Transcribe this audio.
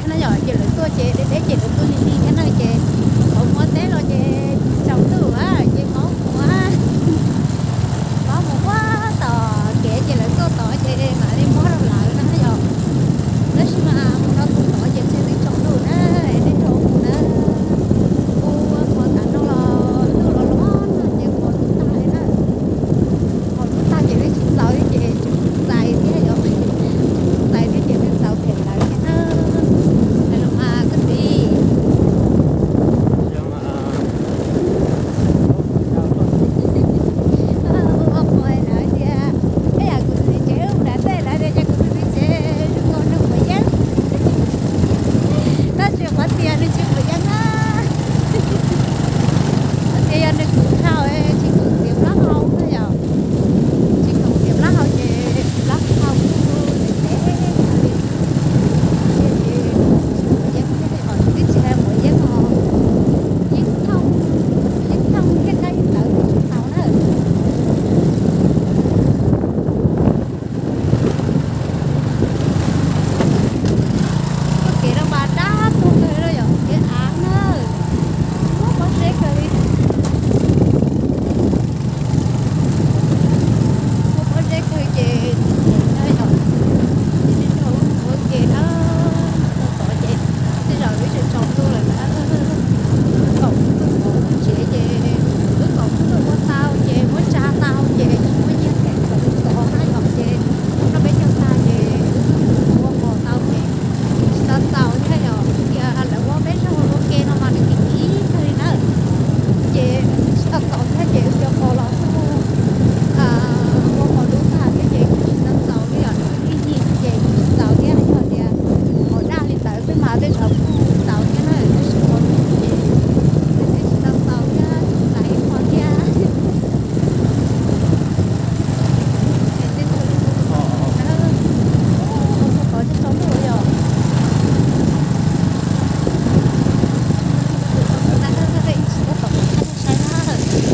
Na yom, ces lawv tuaj ces deb deb ces lawv tuaj lig lig thiab na ces thaum muaj teb los ces tsaus ntuj a ces maub mus a, maub mus puag tom kev ces lawv tuaj tod ces mam li muab rau lawv na yom. Tab sis mas mus rau tod ces ntshe twb tsaus ntuj na, nej nrog mus na. Ua qhov tav no los ntuj los los no ces qhov lub tag li na, qhov lub tag ces twb tsis txaus ces tseem txais thiab yom, tseem txais thiab ces twb txaus pem lawv thiab na. Hais lus mas koj txiv. Ua qhov lawv tias, ib yam kuv tus txiv tsev ub nram tej lawv tias ces kuv tus txiv tsev zoo nkaus nws puas yeeb, tab sis qhov tias nws tsis puas yeeb na. Qhov tias yog nws khoom dhau, tsis khoom txiav plaub hau na yom, tsis khoom txiav plaub hau ces plaub hau kuj ntev ntev li. Ces tsis puas yeeb thiab os, twb tsis hais puas yeeb os, yeeb thooj, yeeb thooj thiab qab yeeb ntawd tsis tau na. Txoj kev no mas dab tuag kawg li yom, kev av na, muaj pob zeb kawg li. Muaj pob zeb kawg ces tsis ntev na yom, ces nej nrog wb mus ua ke na. Txog tod ces tej zaum wb tseem tsaus ntuj lawm na. Wb kom kuv tuaj txog tsev ces wb kom kuv tuaj ua tau ces muab tsa tau ces tsis muaj nyiaj them kom wb txov na yom, ces nrog peb cog tag ces wb ua qos tau ces tsis tau txaus thiab yom, tias lawv ua peb zaug ua ke no mas nws kim kim kawg li na. Ces tsis tau txaus thiab ces wb cov qos los kuj ua qos dub tag thiab ces kuj tsis tau txaus li yom, ib yig ces kuj tsis txaus thiab, yog tias qos daj li ntawd xwb mas tej zaum kuj